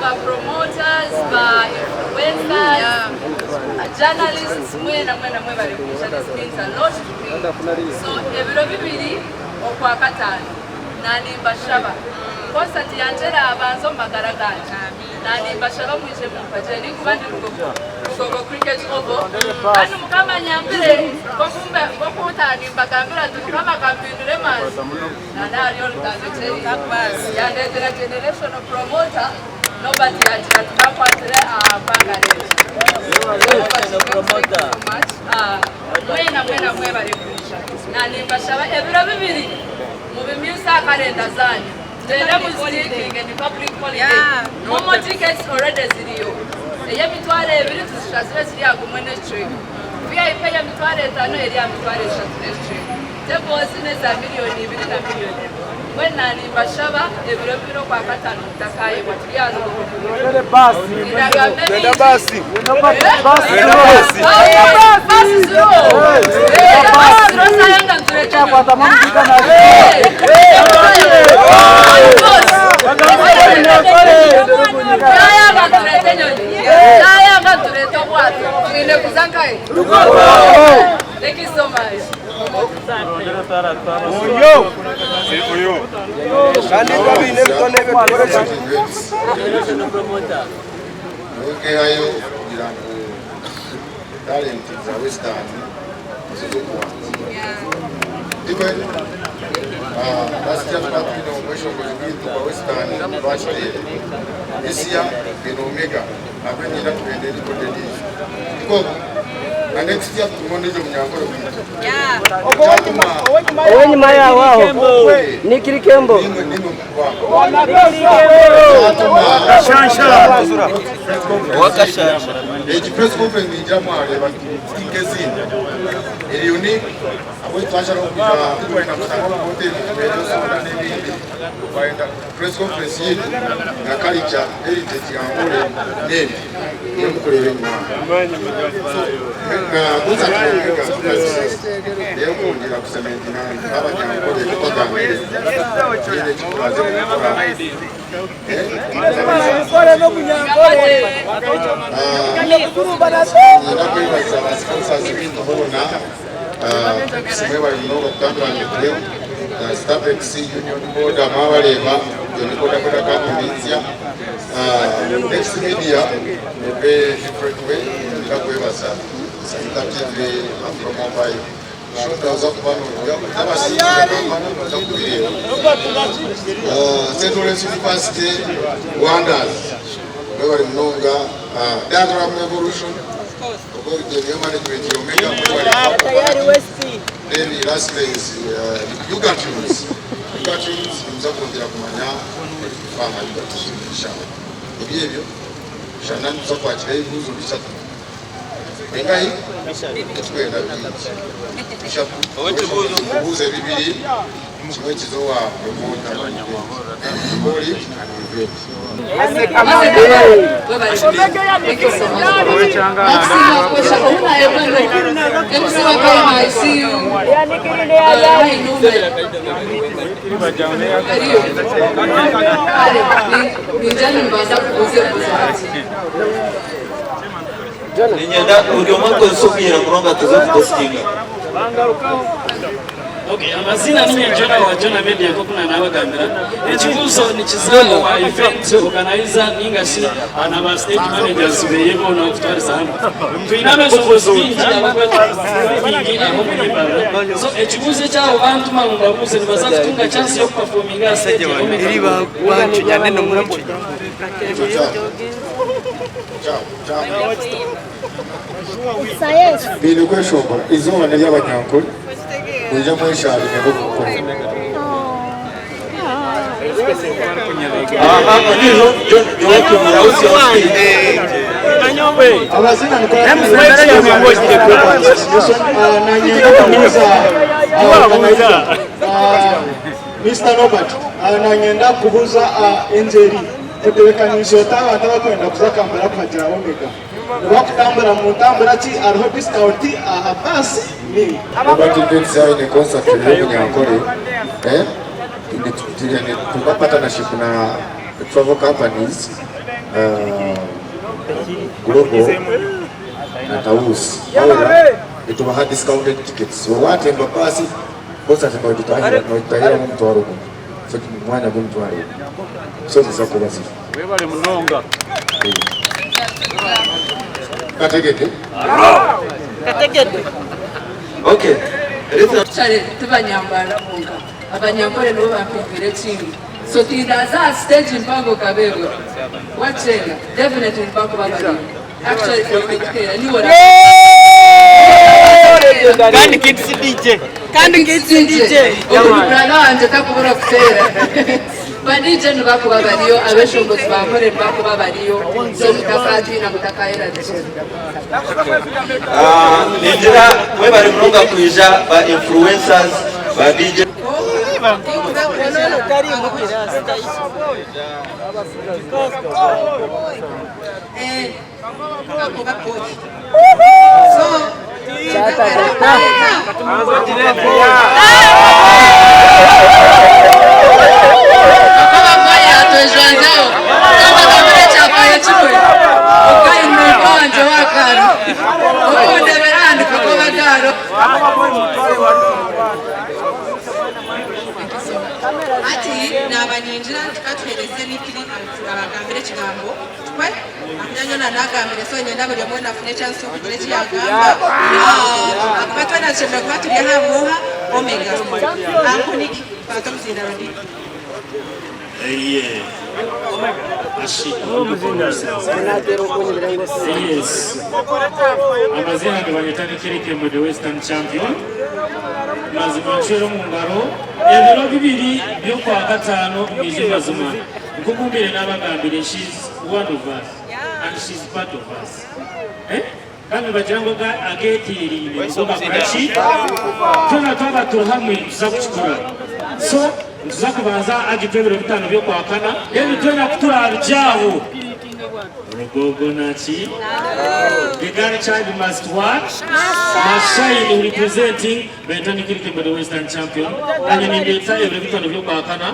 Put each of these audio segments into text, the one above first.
ba promoters, ba influencers, journalists mwena mwena mwebare kwija this means a lot to me. So ebiro bibiri Okwakataano nanimbashaba concert yangye erabanza omu magara gangye nanimbashaba mwije mumpagire ninkuba ndi Lugogo Cricket Oval kandi mukama anyambire nkoku nimbagambira nti mukama akampindura emanzi nana ahari Orutandikye yandetera generational promoter Nobert yagira ati kakwatire aha mpanga egi. Mwena mwena mwebare kwija. Nanimbashaba ebiro bibiri mubimyuse aha kalenda zanyu. Mugyende muzitikinge ni public holiday. Momo tickets already ziriyo. Ey'emitwaro ebiri tuzishazire ziri aha gumwe n'ekicweka. VIP ey'emitwaro etano eri aha mitwaro eshatu n'ekicweka. Tables n'eza miriyoni ibiri na miriyoni emwe. Mbwenu nanimbashaba ebiro bibiri Okwakataano mutakaayebwa turi aha Lugogo Endagamba emingi. Baasi ziriho. Baasi ziriho zaayanga nitureeta enyonyi. Zaayanga nitureeta enyonyi. Zaayanga nitureeta obwato. Twine kuza nkahi? Thank you so much. Nkehayo kugira ngu talent za Western zize okubanza. Even last year tukaba twine omweshongozi gwaitu gwa Western twakiteera. This year twine Omega nabwe niinyenda tugende record endiijo. Tikwo? Na next year tutume ondiijo munyankore gwaitu. Kyatuma Ow'enyima yaawe aho ni Kirikembo. nimwe nimwe mukubamba. Egi press conference ningira mwareeba ti nk'ezindi eri unique ahabw'okuba twasharaho kwija titwayenda kushanga omu hoteri nitubeerayo soda n'ebindi twayenda press conference yaitu na culture heritage ya Ankole n'endi niyo mukureeba enyima aha. So na concert Omega reero kwongyera kucementinga nk'abanyankole tubagambire tihaine eki turaze kukora. Niinyenda kwebaza ba sponsors baitu boona mwebare munonga kutambura nitwe Stabex, Union Boda mwabareeba Union Boda Boda company nsya Next Media in a very different way niinyenda kwebaza Sanita TV, Afro Mobile Noza kuba n'abasinzire kampani noza kubireeba. St. Lawrence University Wonders mwebare munonga Diagram Evolution niyo management ya Omega mwebare then lastly is Yuga Tunes. Yuga Tunes nimuza kwongyera kumanya ebirikufa aha Yuga Tunes inshallah. Nibyo ebyo shana nituza kwakira ebibuuzo bishatu. Bingahi? Titwenda bingi. Bishatu. Ebibuuzo bibiri, kimwe kize owa promoter Kori and Yvette. Niinyenda buri omwe akozese obwire munonga tuze kupositinga. Okay, amazina ninye Jonah wa Jonah Media nk'oku nanabagambira. Ekibuuzo nikiza owa event organizer ninga shi na ba stage managers beye boona okutwariza hamwe. Twine abeshongozi baingi abarikuba aho omuri Mbarara. So ekibuuzo ekyabo bantuma ngu mbabuuze nibaza kutunga chance y'okuperforminga aha stage ya Omega Baine kweshongora eizooba n'ery'abanyankore mwije mwesharinge nk'oku mukora. Amazina ni nanyenda kubuuza Mr Robert nanyenda kubuuza engyeri Otebeekaniise ota abantu abarikwenda kuza Kampala kuhagira Omega? Nibakutambura mu ntambura ki? Hariho discount aha baasi ninga? Robert Events aine concert y'omunyankore eh, twine partnership na travel companies. Global na Tausi however nitubaha discounted tickets so watemba baasi concert nogitahiramu omutwaro gumwe so omwanya gw'omutwaro gumwe so ziza kuba ziri. Webale munonga. Kategedde? Okay. Actually tibanyambara bonka abanyankore nibo bampindwire ekindi so tindaza aha stage mpango kabeebwa wakyenga definitely nibakuba bariyo actually oine kuteera niiwe Kandi Kids DJ. Kandi Kids DJ. Ogu ni brother wangye takubura kuteera. Ba DJ nibakuba bariyo, abeshongozi ba Nkore nibakuba bariyo, so mutakatiina mutakayerarikira. Ningira mwebare munonga kwija ba influencers ba DJ. Hati naaba ningira nti ka tuheereze Nick abagambire ekigambo kwe. Ahakuba nyowe naanagambire so niinyenda buri omwe weena afune chance y'okugira eki yaagamba. Ahakuba twena tushemereire kuba turi aha muha Omega. Uncle Nick, kwata omuzindaaro Nick. Yes. Amazina nibanyeta Nikirikembo the Western Champion. Mazima ncwera omu ngaro ebiro bibiri by'okwakataano mwije mazima nk'oku mbaire nabagambire she's one of us and she's part of us. Eh? Kandi nibagira ngu agetereine nigo gakora ki? Twena twaba turi hamwe nituza kukikora. So nituza kubanza agitwe ebiro bitaano by'okwakana then twena kuturabigye aho Rugogo naki? The girl child must what? Must shine representing Bentani Kirikembe the Western champion. Nanye nimbeeta ebiro bitaano by'okwakana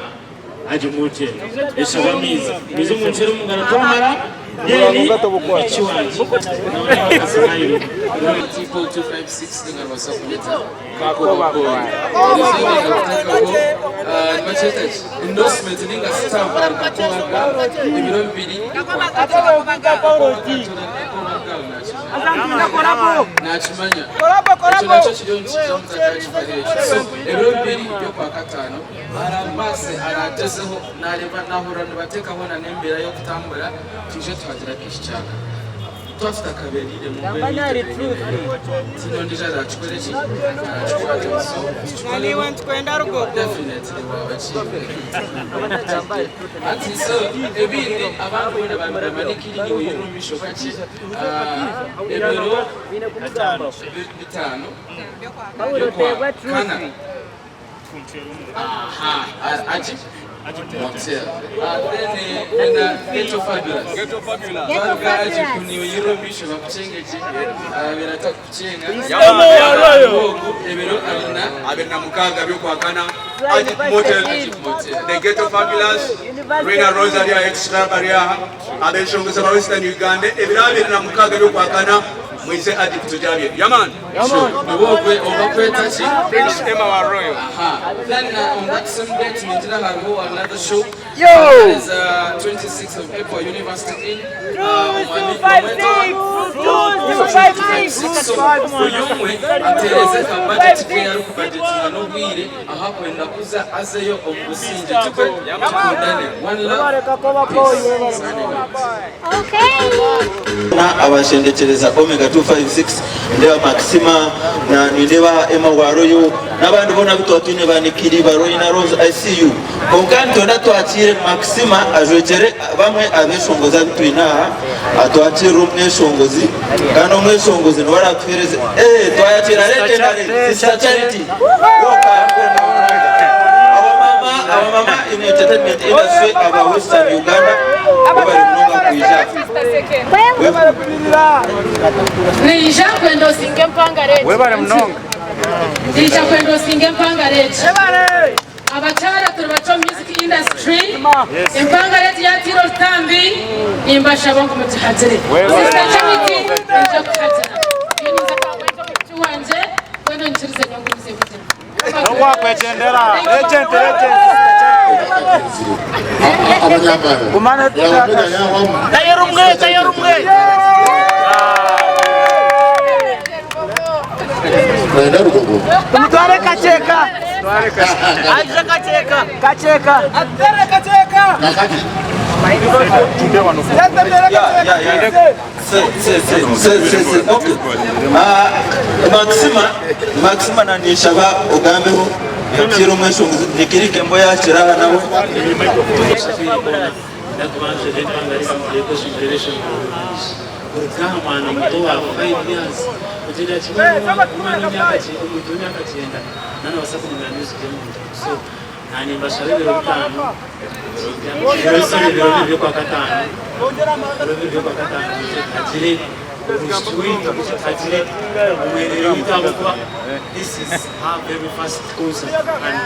agimutye eshaba amaizi mwize muncere omu ngaro twamara then eki wangye none akasmile. People 256 ninga nibabaasa kunyeta Kakoba Boy. Eriizooba ndakutekaho nibakyeta ki? Endorsement ninga stamp ahari Kakoba Girl ebiro bibiri by'okwakataano. Kakoba Girl nakimanya. Ekyo nakyo kiriyo nikiija mutakakimanya ekyo. So ebiro bibiri by'okwakataano arabaase aragyezeho nareeba nahurira nibateekaho na n'embeera y'okutambura twije tuhagira akaihikyaka. Twaba tutakabereiremu mbwenu itwe twenyine tihaine ondiijo araakikore ki? Araakikwate so tukikoreho definitely waaba ki hati so ebindi abantu boona baamanya ekiri niiwe ori omu maisho kakye ebiro bitaano by'okwa kana. Aha, Agip Motel. Then na Ghetto Fabulous. Twaruga Agip niiwe yiri omu maisho bakukyenge gye. Abaire atakukukyenga. Ogu ebiro abiri na 26 by'okwakana Agip Motel. Agip Motel. The Ghetto Fabulous. Rena Rose ari aha, Extra bari aha. Abeshongozi ba Western Uganda ebiro 26 by'okwakana Mwise Agip tujabye. Yeah man. Sure. Niwe ogwe obakweta ki? Prince Emma wa Royal. Aha. Then on that same date ningira hariho another show. Yo! That is 26th of April University Inn. Omwami Omweta So buri omwe ateereze ka budget ke arikubajetinga n'obwire ahu akwenda kuza azeyo omu busingye tukwe tukundane. One love. Peace. Signing out. Na abashendekyereza Omega 256 nindeeba Maxima na nindeeba Emma wa Royal n'abandi boona abu twaba twine ba Nikiri ba Roy na Rose I see you kwonka nitwenda twakiire Maxima ajwekyere bamwe abeshongozi abu twine aha atwakirire omweshongozi kandi omweshongozi niwe aratuheereze eh twayakiira legendary sister Charity Abamama abamama in entertainment industry aba western Uganda bo bari munonga kwija. Ninja kwenda osinge empangare egi. Webare munonga. Ninja kwenda osinge empangare egi. Abakyara turi bakye omu music industry. Empangare egi yatiire orutambi. Nimbashaba ngu mugihagire. Sister Charity naija kuhagira. Nyowe ninza kwenda omwishiki wangye, mbwenu onyikirize nyowe ngumize kugira. Nowakwegyendera. Legend, legend. Abanyambarara. Omega yahwamu. Tayo rumwe, tayo rumwe. Naenda Rugogo. Tumutware Kakyeka. Aije Kakyeka. Kakyeka. Atere Kakyeka. Kakati. Maxima, Maxima na ninshaba ogambeho yakira omweshongozi Nikiri Kembo yakira aha nabo. Kuruga aha mwana muto wa 5 years kugyendera kimwe n'omwana omuntu w'emyaka kyenda nanabaasa kunyumira music y'omuntu so nanimbashaba ebiro bitaano ebiro sorry ebiro bibiri by'okwakataano ebiro bibiri by'okwakataano twije tuhagire omwishiki waitu twije tuhagire omwerere waitu ahabw'okuba this is her very first concert and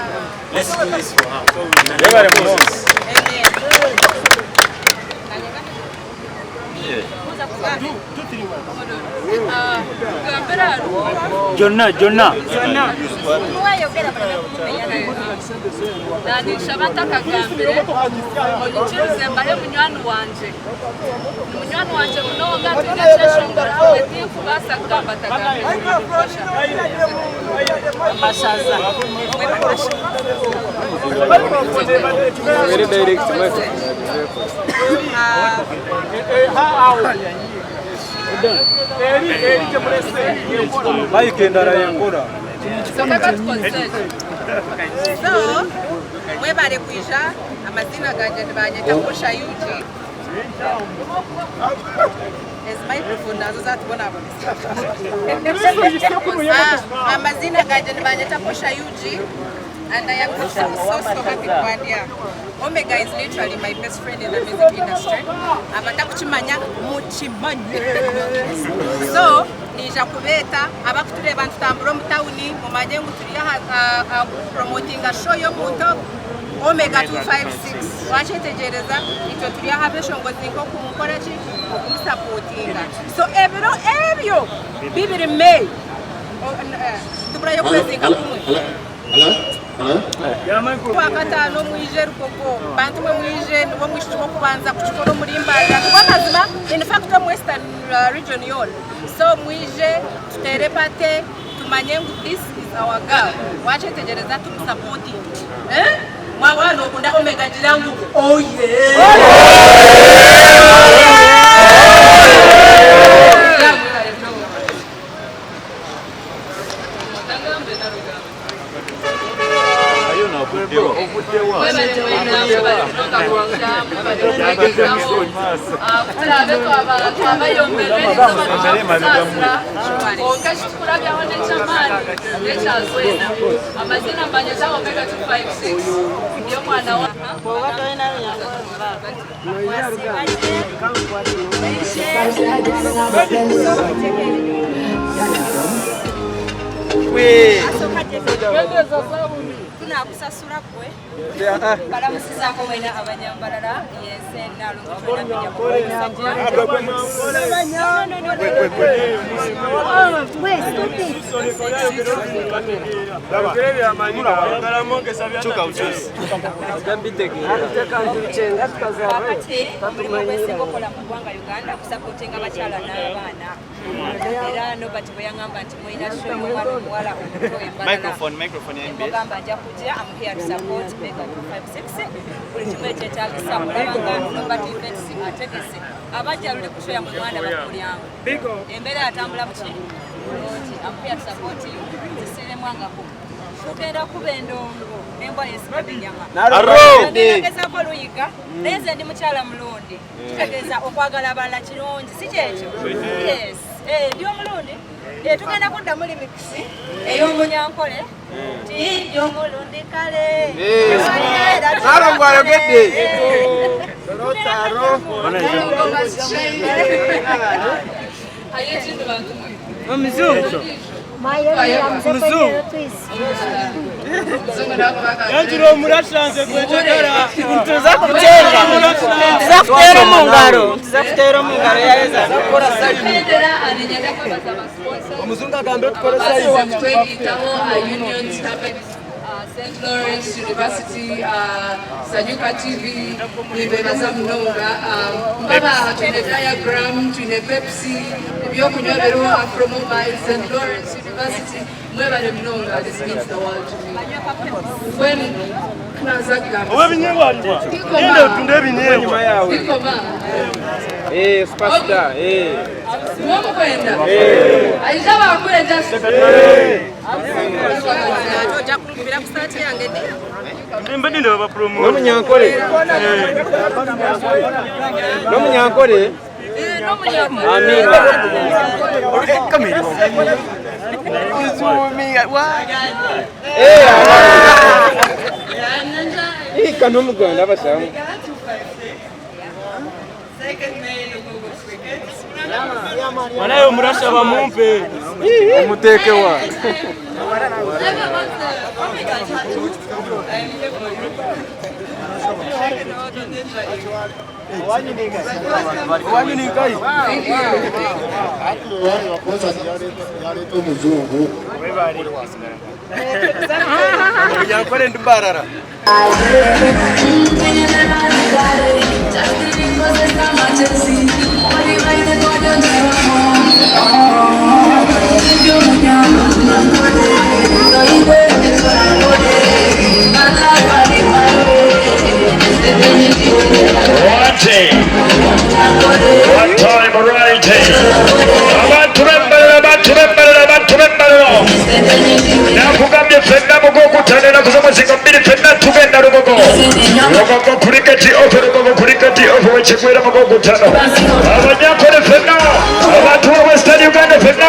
let's do this for her in the name of Jesus. Jonna, jonna. Nanishaba ntakagambire onyikirize mbahe munywani wangye ni munywani wangye munonga twine ekyeshongoro hamwe tinkubaasa kugamba atagambire. Amashaza. Very direct, Mike endara yenkora. So, mwebare kwija amazina ganje nibanyeta Kosha Yuji. Ezi microphone nazo zatubonabonesa. Ah, amazina ganje nibanyeta Kosha Yuji and I am so so so happy kuba ndi aha. Omega is literally my best friend in the music industry. Abatakukimanya mukimanye. So, niija kubeeta abakutureeba nitutambura omu tawuni mumanye ngu turi aha aha kupromotinga show y'omuntu Omega 256. Wakyetegyereza itwe turi aha abeshongozi nk'okumukora ki okumusapotinga. So ebiro ebyo bibiri May tuburayo okwezi nka kumwe. Okwakataano mwije Rugogo, bantu mwe mwije niwe mwishiki w'okubanza kukikora omuri Mbarara nibwo amazima in fact omu Western region yoona. So mwije tuteere party tumanye ngu this is our girl wakyetegyereza tumusapotinge. Eh? Waaba nokunda Omega gira ngu oye! Kuturabe twabayomberwa erizooba twakusaasira kwonka ekitukurabyaho n'eky'amaani n'ekya Zwena. Amazina mbanyeta Omega 256 ndi omwana wa Tunakusasura gwe balamusizaako mwena abanyambalala yense nalongo Kakati omulimu gwensinga okola mu ggwanga Uganda kusapotinga abakyala n'abaana era Nobert bwe yangamba nti mulina show y'omwana omuwala omuto e Mbarara Microphone, microphone ya NBS. nemugamba nja kujja am here to support Mega 256 buli kimu ekyetaagisa kulaba nga Nobert Events ategese abajja luli ku show yammwe mwana bakulyangu embeera yatambula buki bulungi am here to support you nze siremwangako tugenda kuba endongo nembwa yesigadde enyama Arrow! Ngezaako oluyiga naye nze ndi mukyala mulundi kitegeeza okwagala abalala kirungi si kyekyo yes Eh, ndi omulundi Eh, tugenda kuddamu limikisi ey'omunyankole ti ndi omulundi kale Nalongo ayogedde. Hariyo ekindi bantu mwe. Omuzungu. Tuza kuteera omu ngaro. Tuza kuteera omu ngaro yaheza. Omuzungu agambire tukore sayini. Twegitaho Union Starbucks, St. Lawrence University, Sanyuka TV, nibebaza munonga. Mbaba twine diagram, twine Pepsi, ebyokunywa biriho Afro Mobile, St. Lawrence University, mwebale munonga, this means the world to me. When naza kugamba. Ow'ebinyeebwa genda otunde ebinyeebwa. Bikoma. Eh, superstar. Eh. Mwomukwenda. Aija bakure just. Ojja kunkubira ku saati yange dear. N'omunyankore. N'omunyankore. Amina. Eh, kanomuganda abashamu. Wanayo murasha bamumpe. Omuteke wa. Yaleeta omuzungu. Omunyankore ndi mbarara. One team. One time right. Abantu b'Embalala, abantu b'Embalala, abantu b'Embalala. Nakugambye ffenna mugwokutaano ennaku z'omwezi nga 2 ffenna tugenda Lugogo. Lugogo Cricket Oval, Lugogo Cricket Oval wekigwera mugwokutaano. Abanyankole ffenna, abantu ba Western Uganda ffenna.